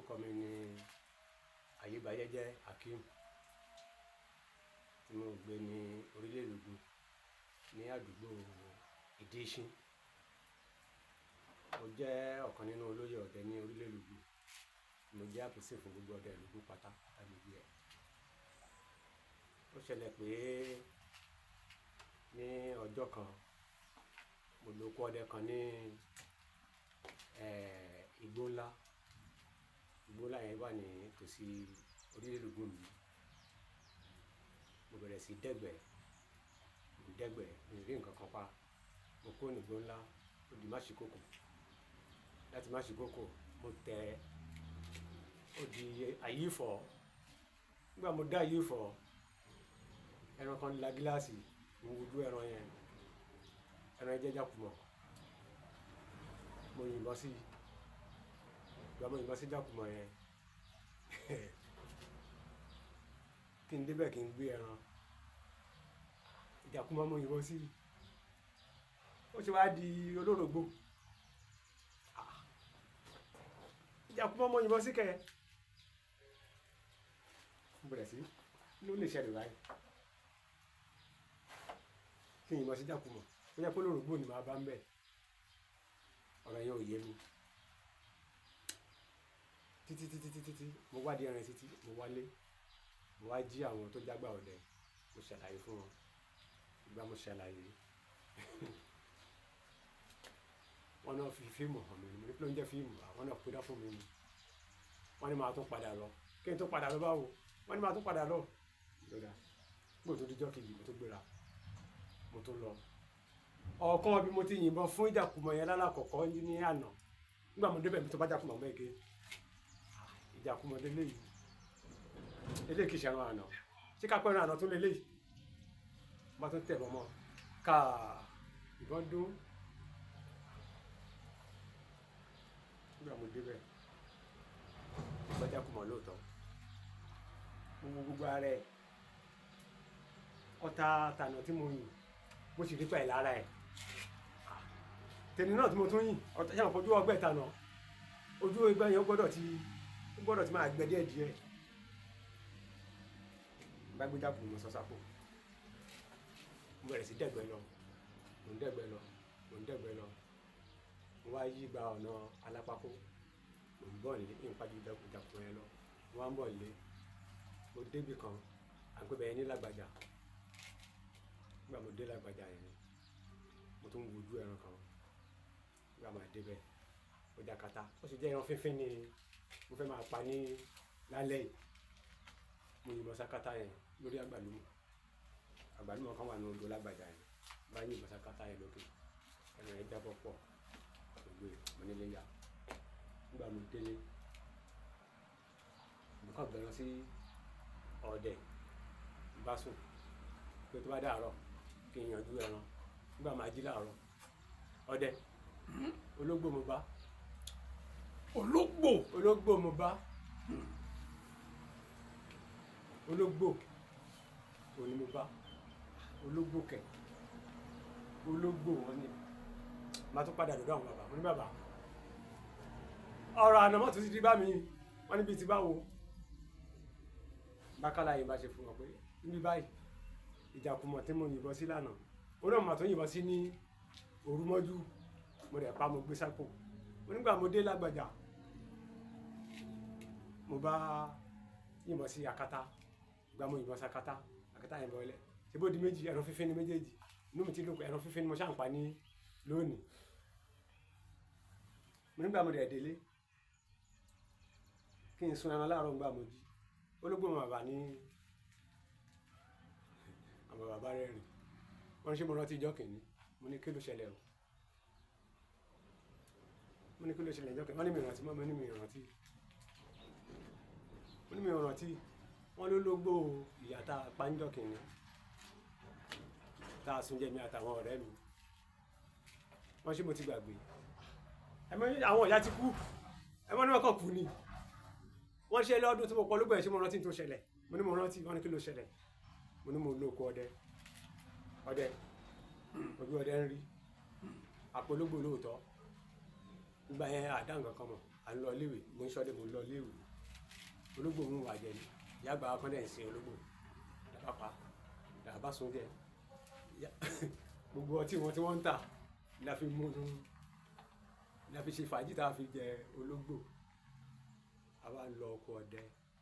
Orúkọ mi ni Ayébáyéjẹ́ Akeem, tí mò ń gbé ní orílẹ̀ Ìlúgùn ní àdúgbò Ìdíṣin. Mo jẹ́ ọ̀kan nínú olóyè ọdẹ ní orílẹ̀ Ìlúgùn. Mo jẹ́ àpèsè fún gbogbo ọdẹ Ìlúgùn pátá àtàgbègbè ẹ̀. Ó ṣẹlẹ̀ pé ní ọjọ́ kan, mo lọ oko ọdẹ kan ní igbó ńlá. Igbó ńlá yẹn wà ní tòsí orílẹ̀ Ìlúgùn mi. Mo bẹ̀rẹ̀ sí dẹ́gbẹ̀, mo dẹ́gbẹ̀, mi ò rí nǹkan kan pa. Mo kúrò ní igbó ńlá, ó di Máṣíkòkò. Láti Máṣíkòkò, mo tẹ, ó di Ayífọ́. Nígbà mo dé Ayífọ́, ẹran kan la gíláàsì, mo wojú ẹran yẹn. Ẹran yẹn jẹ́ jákúmọ̀. Mo yìnbọn sí i. Ìgbà mo yìnbọn sí jákúmọ̀ yẹn, kí n dé bẹ́ẹ̀ kí n gbé ẹran. Ìjàkúmọ̀ mo yìnbọn sí i. Ó ṣe wá di olórògbò. Ìjàkúmọ̀ mo yìnbọn sí kẹ̀. Mo bẹ̀rẹ̀ sí, ló lè ṣẹlẹ̀ báyìí. Kí n yìnbọn sí jákúmọ̀. Ó jẹ́ pé olórògbò ni màá bá ń bẹ̀. Ọ̀rọ̀ yẹn ò yé mi. Títí, títí, títí, tí mo wá di ẹran títí, mo wálé. Mo wá jí àwọn tó jágbà ọdẹ, mo ṣàlàyé fún wọn. Ìgbà mo ṣàlàyé, wọ́n náà fi fíìmù hàn mí. Mo ní kí ló ń jẹ́ fíìmù? Àwọn náà pidán fún mi ni. Wọ́n ní màá tún padà lọ. Kí n tó padà lọ báwo? Wọ́n ní màá tún padà lọ. Lọ́dà. Nígbà tó di ọjọ́ kejì, mo tó gbéra. Mo tún lọ. Ọ̀kan bí mo ti yìnbọn fún ìjàkúmọ̀ yẹn lálàkọ́kọ́ ní àná. Nígbà mo dé bẹ̀, mo tó bá jákúmọ̀ mọ́ ege. Ìjàkúmọ̀ lé léyìí. Eléyìí kì í ṣe ẹran àná. Ṣé ká pẹ́ ẹran àná tún lé léyìí? Mo bá tún tẹ̀ bọ́ mọ́. Ká ìbọn dún. Nígbà mo dé bẹ̀, mo bá jákúmọ̀ lóòótọ́. Mo wo gbogbo ara ẹ̀. Ọta tànà tí mo yìn, mo sì rí pa ẹ̀ lára ẹ̀. Tèmi náà tí mo tún yìn, ọta ṣé àwọn ojú ọgbẹ́ tànà. Ojú ẹgbẹ́ yẹn ó gbọdọ̀ ti máa gbẹ díẹ̀ díẹ̀. Mo bá gbé jákúmọ̀ mo sọ sápò. Mo bẹ̀rẹ̀ sí dẹ́gbẹ̀ lọ. Mo ń dẹ́gbẹ̀ lọ. Mo ń dẹ́gbẹ̀ lọ. Mo wá yí gba ọ̀nà Alápákó. Mo ń bọ̀ nílé, n pa ju ìjàkúmọ̀ yẹn lọ. Mo wá ń bọ̀ nílé. Mo dé ibì kan, à ń pè bẹ́ẹ̀ ní Lágbàjá. Nígbà mo dé Lágbàjá yẹn, mo tún wojú ẹran kan. Nígbà máa dé bẹ́ẹ̀, ó jẹ́ akátá. Ó sì jẹ́ ẹran fínfín ni mo fẹ́ máa pa ní lálẹ́ yìí. Mo yìnbọn sákátá yẹn lórí àgbàlùmọ̀. Àgbàlùmọ̀ kan wà ní odò Lágbàjá yẹn. Mo bá yìnbọn sákátá yẹn lókè. Ẹran yẹn jábọ́ pọ̀. Mo gbé, mo nílé yá. Nígbà mo délé, mo kàn gbẹran sí ọdẹ. Mo bá sùn. Pé tó bá dàárọ̀, kí n yanjú ẹran. Nígbà máa jí láàárọ̀, ọdẹ, ológbò mo bá. Ológbò? Ológbò mo bá. Ológbò òní mo bá. Ológbò kẹ̀. Ológbò wọ́n ní. Màá tún padà dọ̀dọ̀ àwọn bàbá. Mo ní bàbá, ọ̀rọ̀ àná mọ́ tún ti di bá mi. Wọ́n ní bí ti báwo. Bákálá yìí bá ṣe fún wọn pé níbi báyìí, ìjàkúmọ̀ tí mo yìnbọn sí lánàá. Ó náà mà tó yìnbọn sí ní òru mọ́jú. Mo dẹ̀ pa, mo gbé sápò. Mo nígbà mo dé Lágbàjá, mo bá yìnbọn sí akátá. Ìgbà mo yìnbọn sí akátá, akátá yẹn bọ́lẹ̀. Ṣé bó di méjì, ẹran fínfín ni méjèèjì. Inú mi ti dùn pé ẹran fínfín ni mo ṣà ń pa ní lónìí. Mo nígbà mo dẹ̀ délé, kí n sun ẹran láàárọ̀ nígbà mo jí. Ológbò mo bàbá ní àwọn bàbá rẹ̀ rìn. Wọ́n ní ṣé mo rántí ìjọ́ kìíní. Mo ní kí ló ṣẹlẹ̀ o. Mo ní kí ló ṣẹlẹ̀ ìjọ́ kìíní. Wọ́n ní mi ò rántí mọ́, mo ní mi ò rántí. Mo ní mi ò rántí. Wọ́n ló lógbò ìyá tá a pa ní ìjọ́ kìíní. Tá a sun jẹ mi àtàwọn ọ̀rẹ́ mi. Wọ́n ṣé mo ti gbàgbé. Ẹ̀mọ́ ní àwọn ìyá ti kú. Ẹ̀mọ́ ní wọ́n kàn kú ni. Wọ́n ṣe lọ́dún tí mo pọ̀ lógbò ẹ̀ ṣé mo rántí tó ṣẹlẹ̀. Mo ní mo rántí. Wọ́n ní kí ló ṣẹlẹ̀. Mo ní mo lo oko ọdẹ. Ọdẹ. Ojú ọdẹ ń rí. Àpò ológbò lóòótọ́. Nígbà yẹn àdá nǹkan kan mọ̀, à ń lọ iléèwé, mo ń ṣọdẹ, mo ń lọ iléèwé. Ológbò mú wa jẹ ni. Ìyá àgbà wa kan dẹ̀ ń sin ológbò. Làbá pa, làbá sun jẹ. Gbogbo ọtí wọn tí wọ́n ń tà la fi mú, la fi ṣe fàájì tá a fi jẹ ológbò. A wá lọ oko ọdẹ,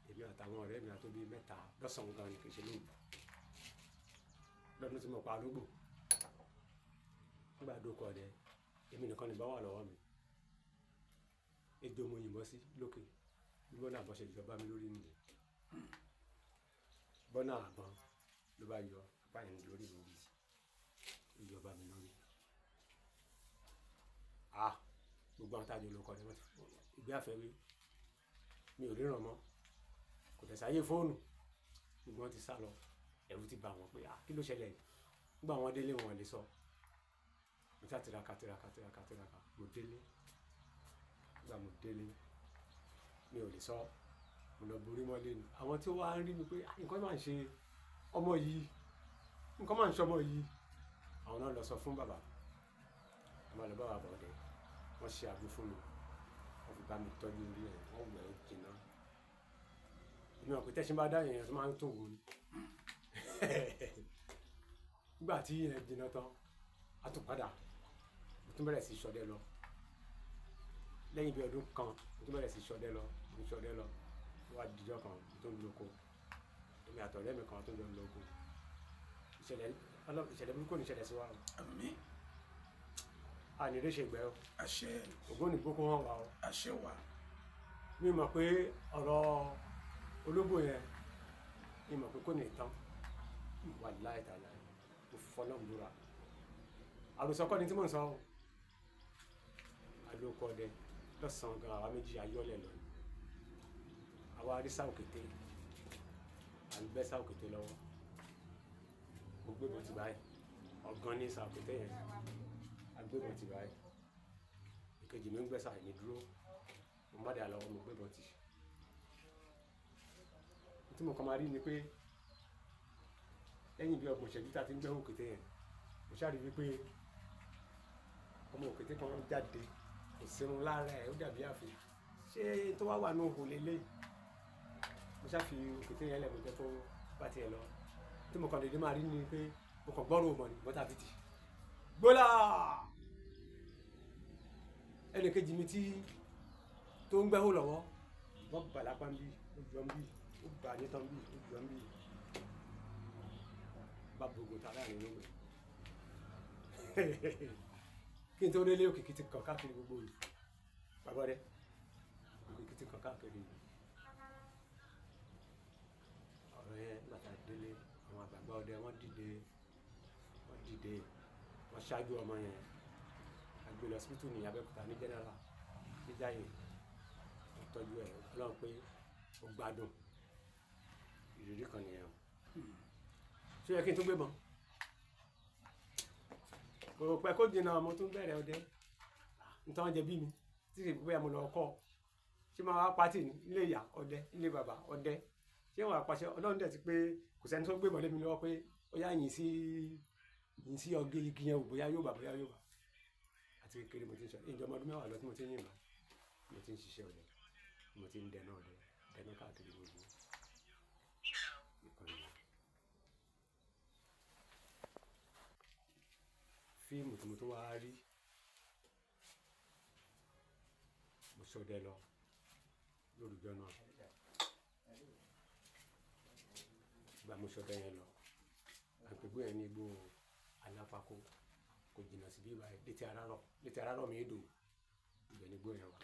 èmi àtàwọn ọ̀rẹ́ mi àti bí mẹ́ta lọ́sàn-án gan ni, kì í ṣe lóru. Lọ́dún tí mo pa ológbò. Nígbà dóko ọdẹ, èmi nìkan ni ìbọn wà lọ́wọ́ mi. Ejò mo yìnbọn sí lókè. Bí bọ́nà àbọ̀ ṣe yọ bá mi lórí nìyẹn. Bọ́nà àbọ̀n ló bá yọ apá yẹn lórí mi bí. Ó yọ bá mi lórí. Ah! Gbogbo àwọn tájọ lóko ọdẹ wọ́n ti ìgbé àfẹ́wé. Mi ò ríran mọ́. Kò dẹ̀ sáyé fóònù. Gbogbo wọn ti sá lọ. Ẹ̀rù ti bà wọ́n pé ah, kí ló ṣẹlẹ̀ yìí? Nígbà wọ́n délé wọn ò lè sọ. Mo sá tiraka, tiraka, tiraka, tiraka. Mo délé. Nígbà mo délé, mi ò lè sọ. Mo lọ borí mọ́lé ni. Àwọn tí ó wá ń rí mi pé ah, nǹkan máa ń ṣe ọmọ yìí. Nǹkan máa ń ṣe ọmọ yìí. Àwọn náà lọ sọ fún bàbá. Wọ́n máa lọ bá bàbá ọdẹ. Wọ́n ṣe àgbo fún mi. Wọ́n fi bá mi tọ́jú orí ẹ̀. Wọ́n wẹ̀ ẹ́ jìnnà. Èmi mọ̀ pé tẹ́ṣin bá dá èèyàn tó máa ń tún wò ni. Nígbà tí ìyẹn jìnnà tán, a tún padà. Mo tún bẹ̀rẹ̀ sí í ṣọdẹ lọ. Lẹ́yìn bí ọdún kan, mo tún bẹ̀rẹ̀ sí í ṣọdẹ lọ. Mo ń ṣọdẹ lọ. Ó wá di ọjọ́ kan, mo tún ń loko. Èmi àtọ̀rẹ́ mi kan tó jọ ń loko. Ìṣẹ̀lẹ̀, ìṣẹ̀lẹ̀ burúkú ò ní ṣẹlẹ̀ sí wa o. Àmín. A ní réṣe ìgbẹ́ o. Àṣẹ. Ògún ní gbókó hàn wá o. Àṣẹ wà. Mi mọ̀ pé ọ̀rọ̀ ológbò yẹn, mi mọ̀ pé kò ní tán. Wàláhì tàláhì. Mo fọlọ́run búra. Àròsọ kọ́ ni tí mò ń sọ o. A lóko ọdẹ lọ́sàn-án gan, àwa méjì ayọ́lẹ̀ lọ ni. Àwa rí sá òkété. À ń gbẹ́ sá òkété lọ́wọ́. Mo gbé ìbọn tì báyìí. Ọ̀gán ní sá òkété yẹn. A gbé ìbọn tì báyìí. Ìkejì mi ń gbẹ́ sá, èmi dúró. Mo má dà lọ́wọ́, mo gbé ìbọn tì. Tí mo kàn máa rí ni pé lẹ́yìn bí ọgbọ̀n ìṣẹ́jú tí a ti ń gbẹ́ òkété yẹn, mo ṣáà rí wípé ọmọ òkété kan jáde, kò sírun lára ẹ̀, ó dàbí àfin. Ṣé tó wá wà ní òhò lélẹ̀? Mo ṣáà fi òkété yẹn lẹ̀, mo jẹ́ kó bá tiẹ̀ lọ. Tí mo kàn dédé máa rí ni pé mo kàn gbọ́rọ̀ mọ̀ ni, bọ́tà fi tì. Gbólà! Ẹnì kejì mi tí tó ń gbẹ́hò lọ́wọ́, wọ́n bà lápá ń bí, ó jọ ń bí, ó bà nítàn bí, ó jọ ń bí. Bá gbogbo ta láàrin lówe. Kí n tó délé, òkìkí ti kàn káàkiri gbogbo ìlú. Bàbá rẹ̀, òkìkí ti kàn káàkiri ìlú. Ọ̀rọ̀ yẹn nígbà tá a délé, àwọn àgbàgbà ọdẹ wọ́n dìde, wọ́n dìde, wọ́n ṣáájú ọmọ yẹn. A gbé lọ hospital ní Abẹ́òkúta ní General, ní Jàyè. Wọ́n tọ́jú ẹ̀, Ọlọ́run pé ó gbádùn. Ìrírí kan nìyẹn o. Ṣé ó yẹ kí n tún gbé ìbọn? Kò pẹ́ kó jìnnà, mo tún bẹ̀rẹ̀ ọdẹ. Nítorí wọ́n jẹ bí mi, tí kì í bóyá mo lọ kọ́. Ṣé máa wá pátì ní ilé ìyá ọdẹ, ilé bàbá ọdẹ? Ṣé wọ́n á pàṣẹ? Ọlọ́run dẹ̀ ti pé kò sẹ́ni tó gbé ìbọn lé mi lọ́wọ́ pé ó yá yìn sí, yìn sí ọgẹ́ igi yẹn o, bóyá yóò bà, bóyá yóò bà. Àti kékeré mo ti ń ṣọdẹ. Ìjọba ọdún mẹ́wàá lọ tí mo ti ń yìnbọn. Mo ti ń ṣiṣẹ́ ọdẹ. Mo ti ń dẹná ọdẹ, dẹná káàkiri gbogbo. Ìkànnì. Fíìmù tí mo tún wá rí, mo ṣọdẹ lọ lórúkọ náà. Ìgbà mo ṣọdẹ yẹn lọ, àgbègbè yẹn ní igbó Alápákó, kò jìnnà síbí báyìí, létí Arárọ̀, létí Arárọ̀ mi dùn. Ibẹ̀ ni igbó yẹn wà.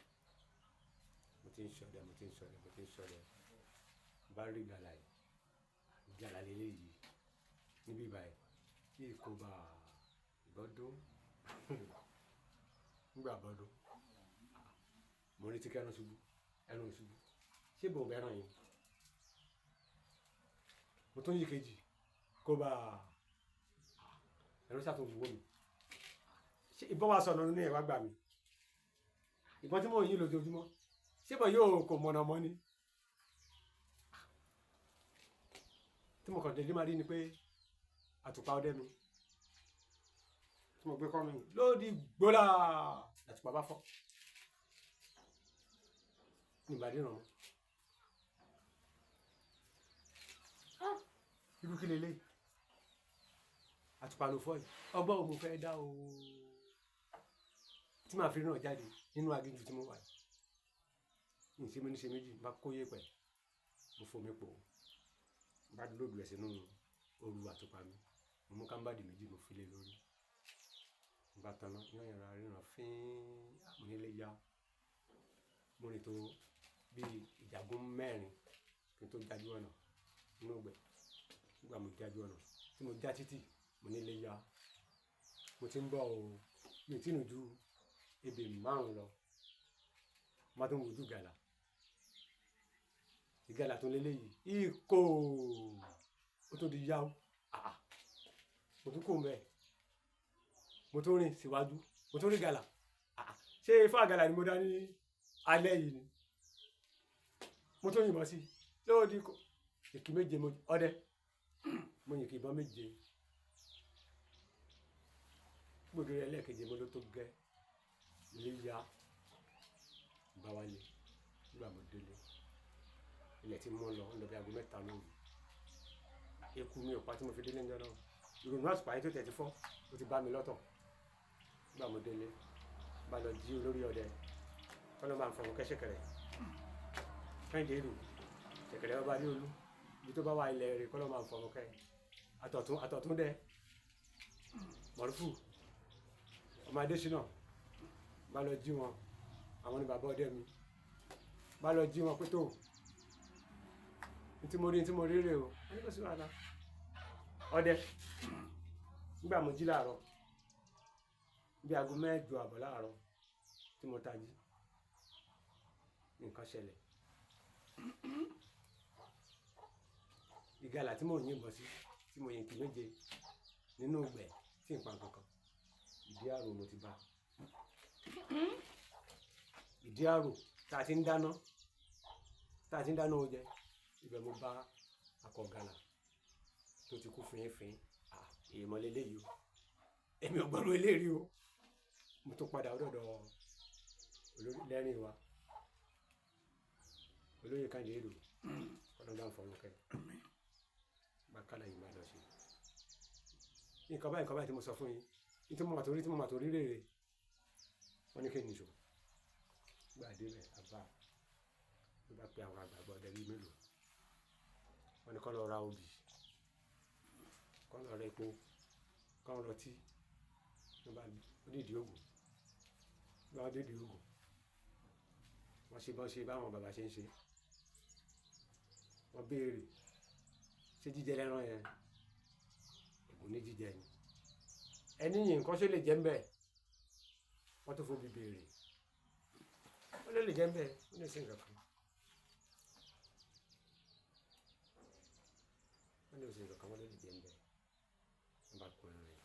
Mo ti ń ṣọdẹ, mo ti ń ṣọdẹ, mo ti ń ṣọdẹ. Bá rí ìgalà yìí, ìgalà lélẹ̀ yìí níbí báyìí, kí kò bá ìbọdún. Nígbà bọdún, mo retí kí ẹran ṣubú, ẹran ò ṣubú. Ṣé ìbọn ò bá ẹran yìí? Mo tún yí kejì, kó bá ẹran ṣàtúnwò wò mí. Ṣé ìbọn wa sọnù nínú ẹ̀ wá gbà mí? Ìbọn tí mò ń yí lójoojúmọ́, ṣé ìbọn yóò kò mọ̀nà mọ́ ni? Tí mo kàn dédé máa rí ni pé àtùpà ọdẹ mi tí mo gbé kọ́ mi lódì gbólà, àtùpà bá fọ́. Ní ìbá ríran mọ́. Irú kí leléyìí? Àtùpà ló fọ́ yìí. Ọgbọ́n wo mo fẹ́ dá o tí màá fi ríran jáde nínú aginjù tí mo wà yìí? Ní ìṣe mi ní ṣe méjì, bá kó yẹ̀pẹ̀, mo fomi pò ó, bá lòdù ẹ̀ sínú òru àtùpà mi, mo mú kámbàdì méjì, mo fi lé lórí. Mo bá taná, yán yàrá ríran fín, mo nílé yá. Mo rìn tó bí ìjàgún mẹ́rin kí n tó jájú ọ̀nà nínú ìgbẹ́. Nígbà mo jájú ọ̀nà, tí mo já títì, mo nílé yá. Mo ti ń bọ̀ o, mi ò tí ì rìn ju ebè márùn-ún lọ. Mo bá tún wojú ìgalà. Ìgalà tó léléyìí, ìkó! Ó tó di yá o. Àà! Mo tún kúrò ńbẹ̀. Mo tún rìn síwájú. Mo tún rí ìgalà. Àà! Ṣé ifá ìgalà ni mo dá ní alẹ́ yìí ni? Mo tún yìnbọn sí i. Lóòdì kò. Ìkí méje mo ọdẹ. Mo yìn kí ìbọn méje. Gbòdò rẹ̀ lẹ́ẹ̀keje mo ló tó gẹ́. Ilé yá. Bá wálé. Nígbà mo délé, ilẹ̀ tí mo lọ, ń lọ bí aago 3 lóru. Eku mi ò pa tí mo fi délé ńjọ́ náà. Ìrònú àtùpà yìí tó tẹ̀ ti fọ́, ó ti bá mi lọ́tọ̀. Nígbà mo délé, bá lọ jí olórí ọdẹ. Kọ́lọ́ máa ń fọwọ́ kẹ́sẹ̀kẹ̀rẹ̀. Kẹ́hìndé èrò, ṣẹ̀kẹ̀rẹ̀ ọba ní olú. Ibi tó bá wà ilẹ̀ rẹ̀, kọ́lọ́ máa ń fọwọ́ kẹ́. Àtọ̀tún, àtọ̀tún dẹ. Mọ̀rúfù, ọmọ Adésínà, bá lọ jí wọn. Àwọn ni bàbá ọdẹ mi. Bá lọ jí wọn pé tó. Ntí mo rí, ntí mo rí rè o. Wọ́n ní kò sí wàhálà. Ọdẹ, nígbà mo jí láàárọ̀, bí aago 8 àbọ̀ láàárọ̀ tí mo tají, nǹkan ṣẹlẹ̀. Ìgalà tí mò ń yìnbọn sí, tí mo yìn kí méje nínú ìgbẹ́ tí ń pa nǹkan kan. Ìdí àrò mo ti bá. Ìdí àrò tá a ti ń dáná, tá a ti ń dáná oúnjẹ, ibẹ̀ mo bá akọ ìgalà tó ti kú fínfín. À, èèmọ̀ leléyìí o. Èmi ò gbọ́dọ̀ eléyìí o. Mo tún padà ọ̀dọ̀ olórí lẹ́rìn wa. Olóyè Kẹ́hìndé èrò, kọ́lọ́ bá ń fọwọ́ kẹ́. Bá kálá yìí máa lọ sí. Nǹkan báyìí, nǹkan báyìí tí mo sọ fún yín. Ní tí mo mà torí, tí mo mà torí rere. Wọ́n ní kí n nìṣó. Gbà dé bẹ̀, àbá. Ló bá pe àwọn àgbàgbọ́ ọdẹ bíi mélòó. Wọ́n ní kó lọ ra obì, kó lọ ra epo, kó lọ tí. Ló bá dé ìdí ògùn. Ló bá dé ìdí ògùn. Wọ́n ṣe bọ́n ṣe báwọn bàbá ṣe ń ṣe. Wọ́n béèrè, ṣé jíjẹ lẹ́ran yẹn? Ògùn ní jíjẹ ni. Ẹni yìí nǹkan ṣe lè jẹ́ ńbẹ̀. Wọ́n tún fobi béèrè. Ó lè lè jẹ́ ńbẹ̀, ó lè ṣe nǹkan kan. Wọ́n lè ṣe nǹkan kan, wọ́n lè lè jẹ́ ńbẹ̀. Wọ́n bá kun ẹran yẹn.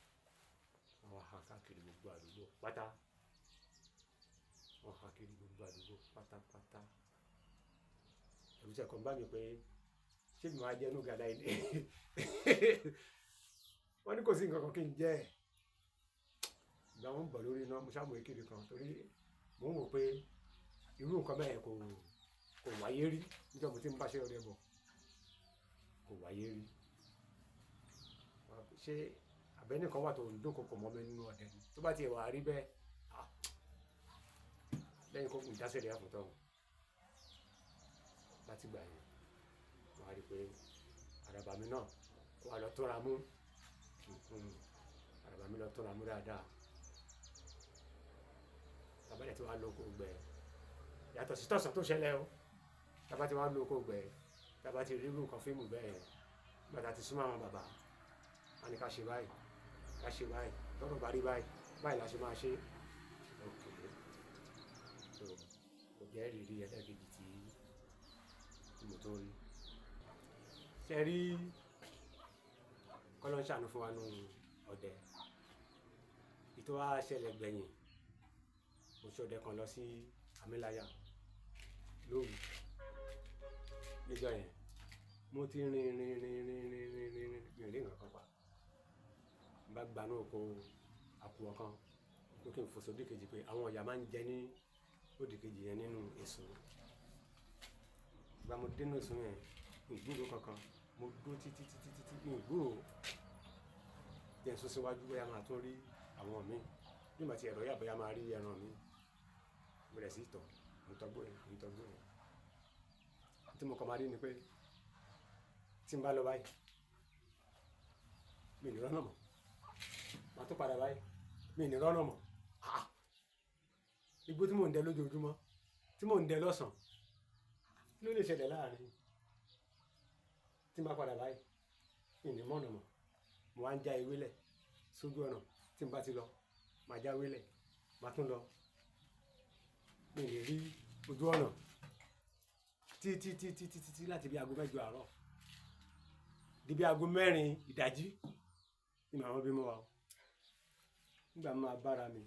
Wọ́n wá ha káàkiri gbogbo àdúgbò pátá. Wọ́n ha kiri gbogbo àdúgbò pátápátá. Ẹ̀rù tí ẹ̀kọ́ ń bá mi pé ṣé mi máa jẹ́ inú gàdá yìí ni? Wọ́n ní kò sí nǹkan kan kí n jẹ́ ẹ̀. Ìgbà wọn ń bọ̀ lórí iná, mo ṣá mú ekele kan torí mò ń wò pé irú nǹkan bẹ́ẹ̀ kò wáyé rí. Níjọ́ mo ti ń bá ṣe ọdẹ bọ̀, kò wáyé rí. Ṣé àbẹ́ni kan wà tó ń dúnkokò mọ́ mi nínú ọdẹ ni? Tó bá ti wà rí bẹ́ẹ̀, à, lẹ́yìn kó kù dá sẹ̀ríà fún tán. Láti ìgbà yẹn, mo wá rí pé àràbà mi náà kó wa lọ túnra mú. Àràbà mi lọ túnra mú dáadáa. Tàbá dẹ̀ tí wàá lo oko ìgbẹ́. Yàtọ̀ sí tọ̀sán tó ṣẹlẹ̀ o. Tàbá tí wàá lo oko ìgbẹ́, tàbá ti rí irú nǹkan fíìmù bẹ́ẹ̀, nígbà tá a ti súnmọ́ àwọn bàbá, wọ́n ní ká ṣe báyìí, ká ṣe báyìí, tọ́rọ̀ bá rí báyìí, báyìí la ṣe máa ṣe. Okay. So, kò jẹ́ ìrírí ẹlẹ́ẹ̀kejì tí mo tó rí. Ṣé ẹ rí kọ́lọ́ ń ṣàánú fún wa nínú ọdẹ? Èyí tó wá ṣẹlẹ̀ gbẹ̀yìn, mo ṣe ọdẹ kan lọ sí Amíláyà lóru. Níjọ́ yẹn, mo ti rìn rìn rìn rìn rìn rìn rìn rìn, mi ò rí nǹkan kan pa. Mo bá gbanú oko àkùrọ̀ kan, pé kí n fò sódì kejì pé àwọn ọ̀yà máa ń jẹ ní òdì kejì yẹn nínú èso. Ìgbà mo dénú ìsun yẹn, mi ò gbúròó kankan. Mo dúró títí títí títí, mi ò gbúròó. Jẹ́ n sún síwájú bóyá máa tún rí àwọn mi. Bí mo ti ẹ̀rọ yà bóyá máa rí ẹran mi. Mo bẹ̀rẹ̀ sí í tọ̀, mo ń tọ́gbó yẹn, mo ń tọ́gbó yẹn. Tí mo kàn máa rí ni pé tí n bá lọ báyìí, mi ò ní rọ́nà mọ́. Màá tún padà báyìí, mi ò ní rọ́nà mọ́. Ah! Igbó tí mò ń dẹ lójoojúmọ́, tí mò ń dẹ lọ́sàn-án, kí ló lè ṣẹlẹ̀ láàrin? Tí n bá padà báyìí, mi ò ní mọ̀nà mọ́. Mo wá ń já ewé lẹ̀ sójú ọ̀nà. Tí n bá ti lọ, màá já ewé lẹ̀, màá tún lọ. Mi ò ní rí ojú ọ̀nà. Tí tí tí tí tí tí láti bí aago mẹ́jọ àárọ̀ di bí aago mẹ́rin ìdájí ni màá bí mo wà o. Nígbà máa bára mi,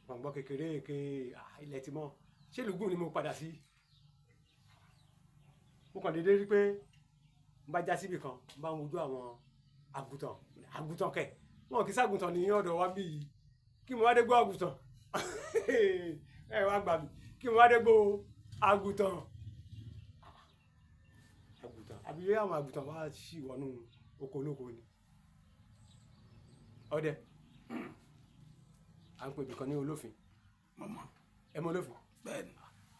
gbọ̀ngbọ́n kékeré ké, ah, ilẹ̀ ti mọ́. Ṣé Lùgùn ni mo padà sí? Mo kàn déédéé rí pé n bá já síbì kan, n bá ń wojú àwọn àgùntàn. Àgùntàn kẹ̀. Wọn kì í ṣàgùntàn ní ọ̀dọ̀ wa bí yìí. Kí mo wá dé gbọ́ àgùntàn? Ẹ wá gbà mí. Kí mo wá dé gbọ́ àgùntàn? Àgùntàn. Àbí àwọn àgùntàn wá ṣì wọnú oko olóko ni. Ọdẹ. À ń pè ibìkan ní Olófin. Mo mọ̀. Ẹ mọ Olófin? Bẹ́ẹ̀ni.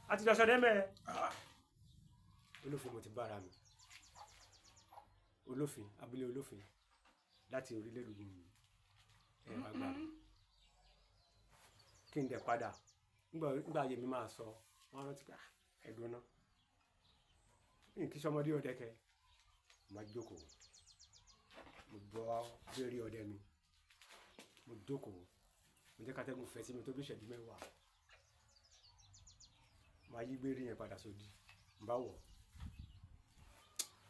A ti lọ ṣọdẹ mẹ́ẹ̀. Ah. Olófin mo ti bára mi. Olófin, abúlé Olófin láti orílẹ̀ Lùgùn mi. Ẹ wá gbà mí. Kí n dẹ̀ padà. Nígbà ayé mi máa sọ, wọ́n rántí pé, ah, ẹ̀dùn náà. N kì í ṣọmọdé ọdẹ kẹ. Mo máa jókòó. Mo bọ́ béèrè ọdẹ mi. Mo jókòó. Mo jẹ́ kátẹ́gùn fẹ́ sí mi tó bí ìṣẹ́jú mẹ́wàá. Mo máa yí gbére yẹn padà sódì. Mo bá wọ̀.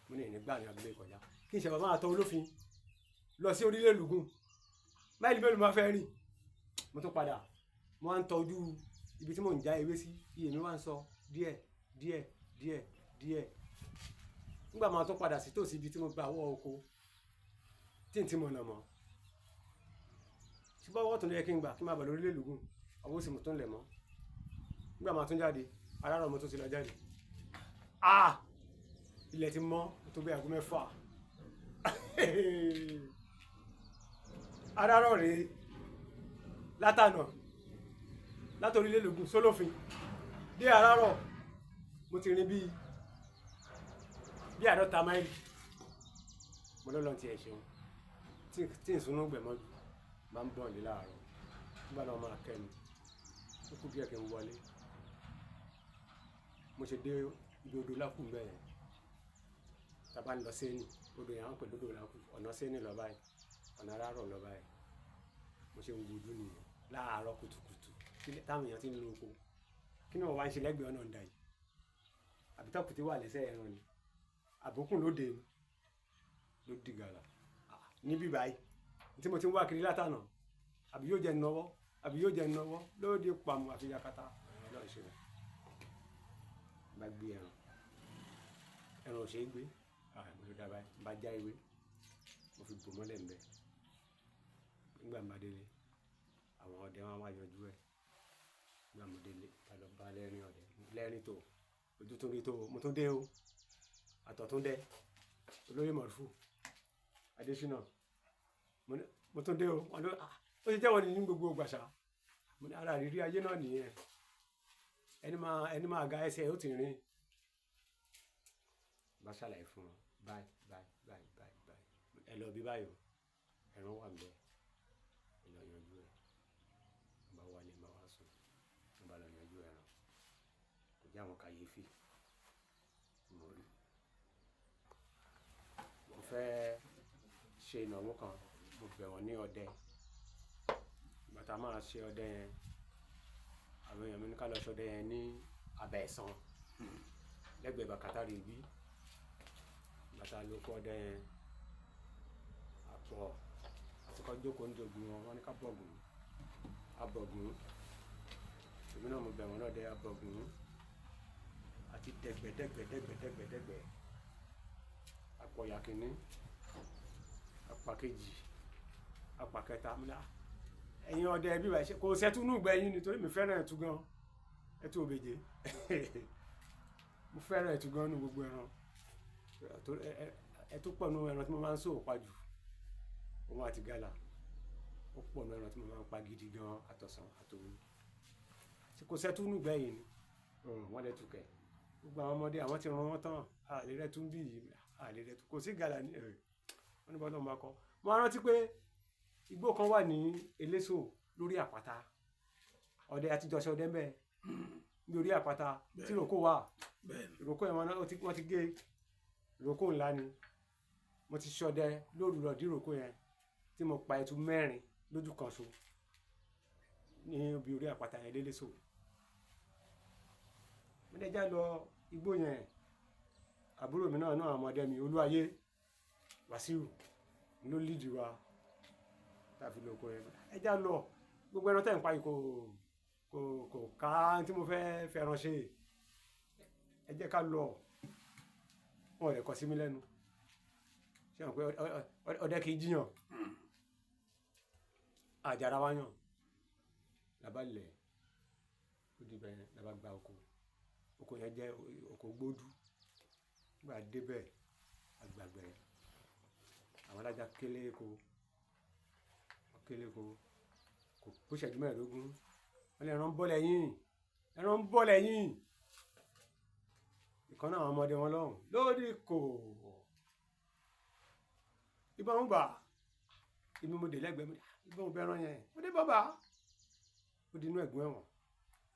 Mo ní ìní gbà ní abúlé kọjá. Kí n ṣe bàbá àtọ Olófin lọ sí orílẹ̀ Lùgùn. Máìlì mélòó máa fẹ́ rìn. Mo tún padà. Mo máa ń tọ́jú ibi tí mò ń já ewé sí. Iye mi máa ń sọ díẹ̀ díẹ̀ díẹ̀ díẹ̀. Nígbà máa tún padà sí tòsí ibi tí mo gba ọwọ́ oko tí n ti mọ̀nà mọ́. Ṣùgbọ́n ọwọ́ tó ní yẹ kí n gbà kí n máa bọ̀ lórílẹ̀ Lùgùn. Ọwọ́ sì mo tún lẹ̀ mọ́. Nígbà máa tún jáde, arárọ̀ mo tún ti lọ jáde. Ah! Ilẹ̀ ti mọ́ tó bí aago mẹ́fà. Arárọ̀ rèé látànà láti orílẹ̀ Lùgùn sólófin dé arárọ̀ mo ti rìn bí àádọ́ta máìlì. Mo lọ́lọ́ ti ẹ̀ ṣeun tí ń sunú gbẹ̀mọ́jú máa ń bọ̀ ní láàárọ̀. Nígbà náà máa kẹ́ mi, ó kú díẹ̀ kí n wọlé. Mo ṣe dé ibi odò Lákù ń bẹ̀ yẹn. Tá a bá ń lọ Séènì, odò yẹn à ń pè lódò Lákù, ọ̀nà Séènì lọ báyìí, ọ̀nà Arárọ̀ lọ báyìí. Mo ṣe ń wojú nìyẹn láàárọ̀ kùtùkùtù táwọn èèyàn ti ń lo oko. Kí ni wọ́n wá ń ṣe lẹ́gbẹ̀ẹ́ ọ̀nà ọ̀dà yìí? Àbí tọ́kùtì wà lẹ́sẹ̀ ẹran ni? Àbókùn lóde ni? Ló di gàlà. Ah, níbí báyìí tí mo ti ń wá kiri látànà, àbí yóò jẹ nọwọ́, àbí yóò jẹ nọwọ́, lóde pàmò àfi yakata. Ọlọ́run ṣe rẹ̀. Bá gbé ẹran. Ẹran ò ṣe é gbé. Ah, mo ló dá báyìí. Bá já ewé. Mo fi bò mọ́lẹ̀ ńbẹ. Nígbà mo bá délé, àwọn ọdẹ wọn wá yọjú ẹ. Nígbà mo délé, bá lọ bá lẹ́rìn ọdẹ. Lẹ́rìn tó, ojú tó rí tó, mo tún dé o. Àtọ̀ tún dẹ. Olóyè Mọ̀rúfù, Adéṣínà. Mo ní, mo tún dé o. Wọ́n ló, ah, ó ti jẹ́wọ́ ní gbogbo gbàṣà. Mo ní ara ìrírí ayé náà nìyẹn. Ẹni máa ga ẹsẹ̀ ó ti rìn. Bá ṣàlàyé fún wọn. Báyìí, báyìí, báyìí, báyìí, báyìí. Ẹ lọ bí báyìí o. Ẹran wà ńbẹ̀. Ẹ lọ yanjú ẹ. Mo bá wálé, mo bá wá sùn. Mo bá lọ yanjú ẹran. Kò jẹ́ àwọn kàyéfì mo rí. Mo fẹ́ ṣe ìnáwó kan, mo bẹ̀ wọ́n ní ọdẹ. Ìgbà tá a máa ṣe ọdẹ yẹn, àwọn èèyàn mi ní ká lọ ṣe ọdẹ yẹn ní Abẹ́ẹ̀sán lẹ́gbẹ̀ẹ́ Bàkátà Rèébí. Ìgbà tá a lọ kó ọdẹ yẹn, a pọ̀, àti kọ́ jókòó ní ògùn wọn, wọ́n ní ká bọ̀gùn. A bọ̀gùn. Èmi náà mo bẹ̀ wọ́n lọ́dẹ, a bọ̀gùn. Àti dẹ̀gbẹ́ dẹ̀gbẹ́ dẹ̀gbẹ́ dẹ̀gbẹ́ dẹ̀gbẹ́. A pọ̀ ìyá kìíní, a pa kejì, a pa kẹta. Mo ní, ah, ẹ̀yin ọdẹ bí báyìí ṣe kò sẹ́tú nù gbẹ yín ni torí mi fẹ́ràn ẹ̀tú gan. Ẹ̀tú òbèjé. Mo fẹ́ràn ẹtu gan nínú gbogbo ẹran. Ẹtu pọ̀ nínú ẹran tí mo máa ń sòwò pa jù. Òun àti gálà. Ó pọ̀ nínú ẹran tí mo máa ń pa gidi gan, àtọ̀sán àtòru. Ṣé kò sẹ́tú nù ìgbẹ́ yìí ni? Wọ́n lẹ́tu kẹ̀. Gbogbo àwọn ọmọdé àwọn tí run wọ́n tán. A lè rẹ́tú bí yìí, a lè rẹ́tú. Kò sí gálà ní, wọ́n ní bọ́lọ́run bá kọ́. Mo wá rántí pé igbó kan wà ní Eléso lórí àpáta. Ọdẹ àtijọ́ ṣe ọdẹ ń bẹ. Ní orí àpáta tí ìrókò wà. Ìrókò yẹn wọ́n ti gé. Ìrókò ńlá ni. Mo ti ṣọdẹ lóru lọ dí ìrókò yẹn tí mo pa ẹtu mẹ́rin lójú kan ṣo ní ibi orí àpáta yẹn l'Eléso. Mo ní ẹ já lọ igbó yẹn. Àbúrò mi náà náà ọmọdé mi, Olúayé Wàsíù ló lead wa tá fi lọ oko yẹn. Ẹ já lọ. Gbogbo ẹran tí ẹ̀ ń pa yìí kò ká tí mo fẹ́ fẹ́ràn ṣe. Ẹ jẹ́ ká lọ. Wọn ò lè kọ sí mi lẹ́nu. Ṣé o mọ̀ pé ọdẹ kì í jiyàn? Àjàrà wa yàn. Labá lẹ̀. Ó di bẹ́ẹ̀ labá gba oko. Oko yẹn jẹ́ oko gbódú. Nígbà dé bẹ́ẹ̀, a gbàgbẹ́. Àwọn alájà kélé eko. Wọ́n kélé eko. Kò pé ìṣẹ́jú mẹ́ẹ̀ẹ́dógún. Wọ́n ní ẹran ń bọ̀ lẹ́yìn. Ẹran ń bọ̀ lẹ́yìn. Ìkan náà àwọn ọmọdé wọn lọ́hùn. Lódì kò. Ìbọn ń bà. Èmi mo dé lẹ́gbẹ̀ẹ́ mi. Ìbọn ò bẹ ẹran yẹn. Ó dé bàbá. Ó di inú ẹ̀gún ẹ̀wọ̀n.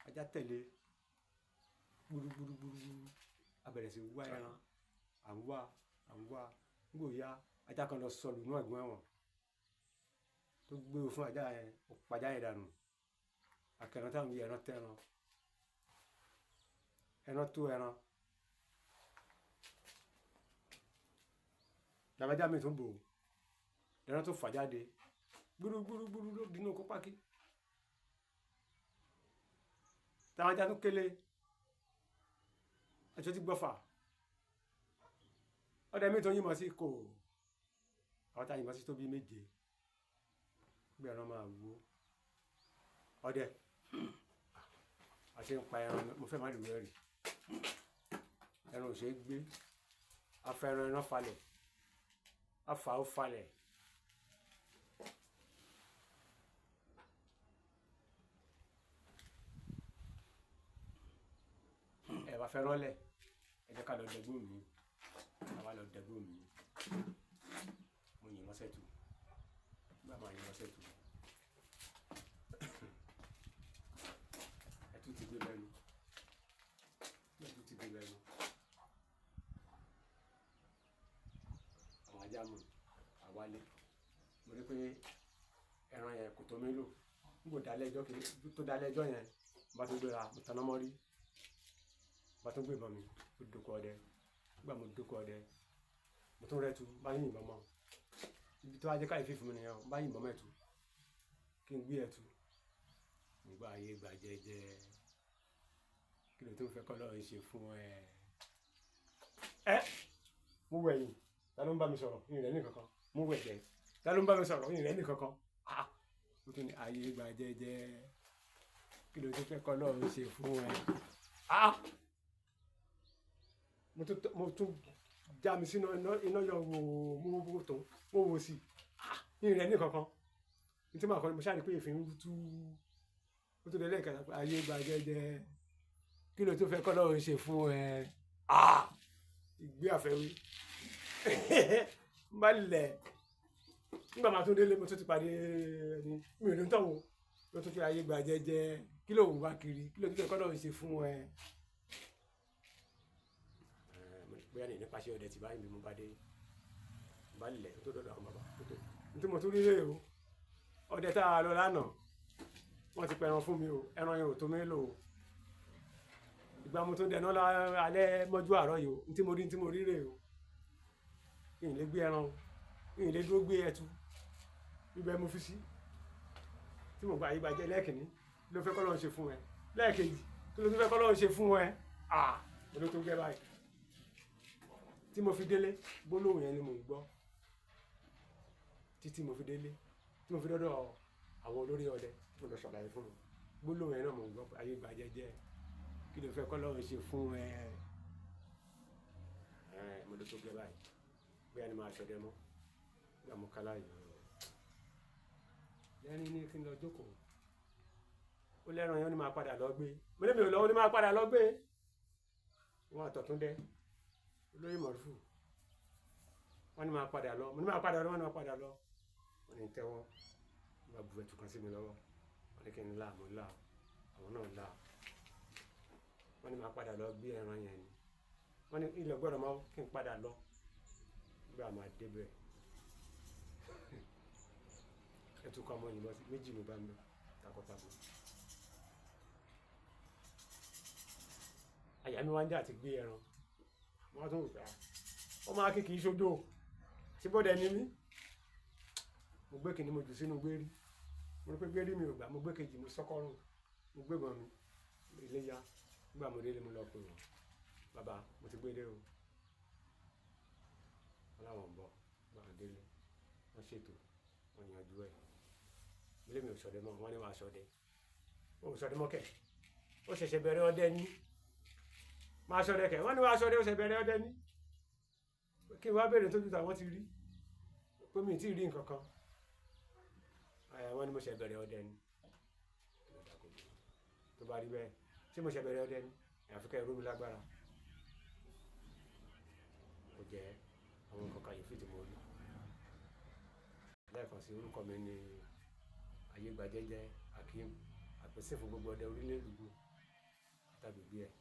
Ajá tẹ̀lé. Gbúrúgbúrúgbúrú. A bẹ̀rẹ̀ sí wá ẹran. À ń wá, à ń wá. Nígbò ya, ajá kan lọ sọlù inú ẹ̀gún ẹ̀wọ̀n. Tó gbé o fún ajá yẹn, ó pa ajá yẹn dànù. Akẹran táwọn yìí ẹran tẹ́ran. Ẹran tó ẹran. Làbájá mi tún bò ó. Ẹran tó fà jáde. Gbúrúgbúrúgbúrú ló di inú oko pákí. Táwọn ajá tún kélé. Aṣọ tí gbọ́fà. Ọdẹ mi tó yìnbọn sí kò. Àwọn tá yìnbọn sí tó bí méje. Gbé ẹran máa wó. Ọdẹ. A ti ń pa ẹran, mo fẹ́ má lù ú rẹ̀. Ẹran ò ṣe é gbé. A fẹ́ ẹran, ẹran falẹ̀. A fà ó falẹ̀. Ẹ bá fẹ́ rán lẹ̀. Ẹ jẹ́ ká lọ dẹgbó mi. A wá lọ dẹgbó mi. Mo yìnbọn sẹ́tù. Nígbà máa yìnbọn sẹ́tù. Ẹtu ti gbé lẹ́nu. Ẹtu ti gbé lẹ́nu. Àwọn ajá mú àwálé. Mo rí pé ẹran yẹn kò tó mi lò. Nígbà tó dalẹ́ ẹjọ́ kejì, tó dalẹ́ ẹjọ́ yẹn, mo bá tún gbéra, mo taná mọ́rí. Mo bá tún gbé ìbọn mi, mo dóko ọdẹ. Nígbà mo dóko ọdẹ, mo tún rẹ́tu, bá yìn ìbọn mọ́. Ibi tó wá jẹ́ káyéfì fún mi nìyẹn, bá yìn ìbọn mọ́ ẹtu. Kí n gbé ẹtu. Mo gbá ayé gbà jẹ́jẹ́. Kí ló tún fẹ́ kọ́ lọ́run ṣe fún ẹ? Ẹ! Mo wẹ̀ yìn. Ta ló ń bá mi sọ̀rọ̀? Ìyìn rẹ̀ ní kankan. Mo wẹ̀ jẹ́. Ta ló ń bá mi sọ̀rọ̀? Ìyìn rẹ̀ ní kankan. Ah! Mo tún ní ayé gbà jẹ́jẹ́. Kí ló tún fẹ́ kọ́ lọ́run ṣe fún ẹ? Ah! Mo tún já mi sínú iná yọ wò ó, mo wò tó, mo wò sí. Ah! Ìyìn rẹ̀ ní kankan. Ní tí màá kọ́ ni mo ṣáà rí pé èéfín ń tú. Ó tún lé lẹ́ẹ̀kẹta pé ayé gbà jẹ́jẹ́. Kí ló tún fẹ́ kọ́ lọ́run ṣe fún ẹ? Ah! Ìgbé àfẹ́wé. N bá lẹ̀. Nígbà máa tún délé, mo tún ti pàdé ẹni. Mi ò ní tán wo. Ló tún fi ayé gbà jẹ́jẹ́. Kí ló ń wá kiri? Kí ló tún fẹ́ kọ́ lọ́run ṣe fún ẹ? Bóyá ní nípasẹ̀ ọdẹ tí báyìí bí mo bá dé. N bá lẹ̀ tó dọ̀dọ̀ àwọn bàbá. Ní tí mo tún rí rè o. Ọdẹ tá a lọ lánàá. Wọ́n ti pẹran fún mi o. Ẹran yẹn ò tó mi lò o. Ìgbà mo tún dẹná alẹ́ mọ́jú àárọ̀ yìí o. Ní tí mo rí, ní tí mo rí rè o. Ìyìn lè gbé ẹran o. Ìyìn lè dúró gbé ẹtu. Ibẹ̀ mo fi sí. Tí mo gba ayé gbà jẹ́ lẹ́ẹ̀kínní. Kí ló fẹ́ kọ́ lọ́run ṣe fún ẹ? Lẹ́ẹ̀kejì. Kí ló tún fẹ́ kọ́ lọ́run ṣe fún ẹ? Ah! Mo ló tó gẹ́ báyìí. Tí mo fi délé, gbólóhùn yẹn ni mò ń gbọ́. Títí mo fi délé. Tí mo fi dọ́dọ̀ àwọn olórí ọdẹ, tí mo lọ ṣàlàyé fún wọn. Gbólóhùn yẹn náà mò ń gbọ́. Ayé gbà jẹ́jẹ́. Kí ló fẹ́ kọ́ lọ́run ṣe fún ẹ? Ẹ̀ mo ló tó gẹ́ báyìí. Bóyá ni màá ṣọdẹ mọ́. Nígbà mo kálá yìí. Lẹ́ni ní kí n lọ jókòó. Ó lẹ́ran yẹn, ó ní máa padà lọ gbé. Mo ní mi ò lọ, ó ní máa padà lọ gbé. Wọ́n àtọ̀túndẹ́. Olóyè Mọ̀rúfù. Wọ́n ní máa padà lọ. Mo ní máa padà lọ, wọ́n ní máa padà lọ. Wọ́n ní tẹ́wọ́. Wọ́n bá bu ẹ̀tù kan sí mi lọ́wọ́. Wọ́n ní kí n là, mo là. Àwọn náà là. Wọ́n ní máa padà lọ gbé ẹran yẹn ni. Wọ́n ní ilẹ̀ gbọ́dọ̀ mọ́ kí n padà lọ. Nígbà máa dé bẹ́ẹ̀. Ẹ̀tù kan mọ́ yìnbọn sí méjì mo bá ń bẹ takọtabo. Àyà mi wá ń jà àti gbé ẹran. Mo wá tún wò pé, ó máa kí kì í ṣojú o. Ṣé bọ́dẹ ni mí? Mo gbé kìíní mo jù sínú gbérí. Mo rí pé gbérí mi ò gbà, mo gbé kejì mo sọ́kọ́rùn. Mo gbé ìbọn mi ilé yá. Nígbà mo délé mo lọ pè wọ́n. Bàbá, mo ti gbé dé o. Wọ́n láwọn ń bọ̀. Nígbà mo délé, wọ́n ṣètò, wọ́n yanjú ẹ̀. Mo lé mi ò ṣọdẹ mọ́, wọ́n ní wàá ṣọdẹ. O ò ṣọdẹ mọ́ kẹ̀. Ó ṣẹ̀ṣẹ̀ bẹ̀rẹ̀ ọdẹ ní. Máa ṣọdẹ kẹ̀. Wọ́n ní wàá ṣọdẹ, ó ṣẹ̀ bẹ̀rẹ̀ ọdẹ ní. Kí n wá béèrè tójú tàwọn ti rí. Pé mi ò tí ì rí nǹkan kan. Ẹ̀ wọ́n ní mo ṣẹ̀ bẹ̀rẹ̀ ọdẹ ní. Tó bá rí bẹ́ẹ̀, ṣé mo ṣẹ̀ bẹ̀rẹ̀ ọdẹ ní? Àyàfi kẹ́ ẹ ró mi lágbára. Ó jẹ́ àwọn nǹkan kàyéfì tí mo rí. Lẹ́ẹ̀kan sí orúkọ mi ni Ayégbajẹ́jẹ́ Akeem, àpèsè fún gbogbo ọdẹ orílẹ̀ ìlú àti agbègbè ẹ̀.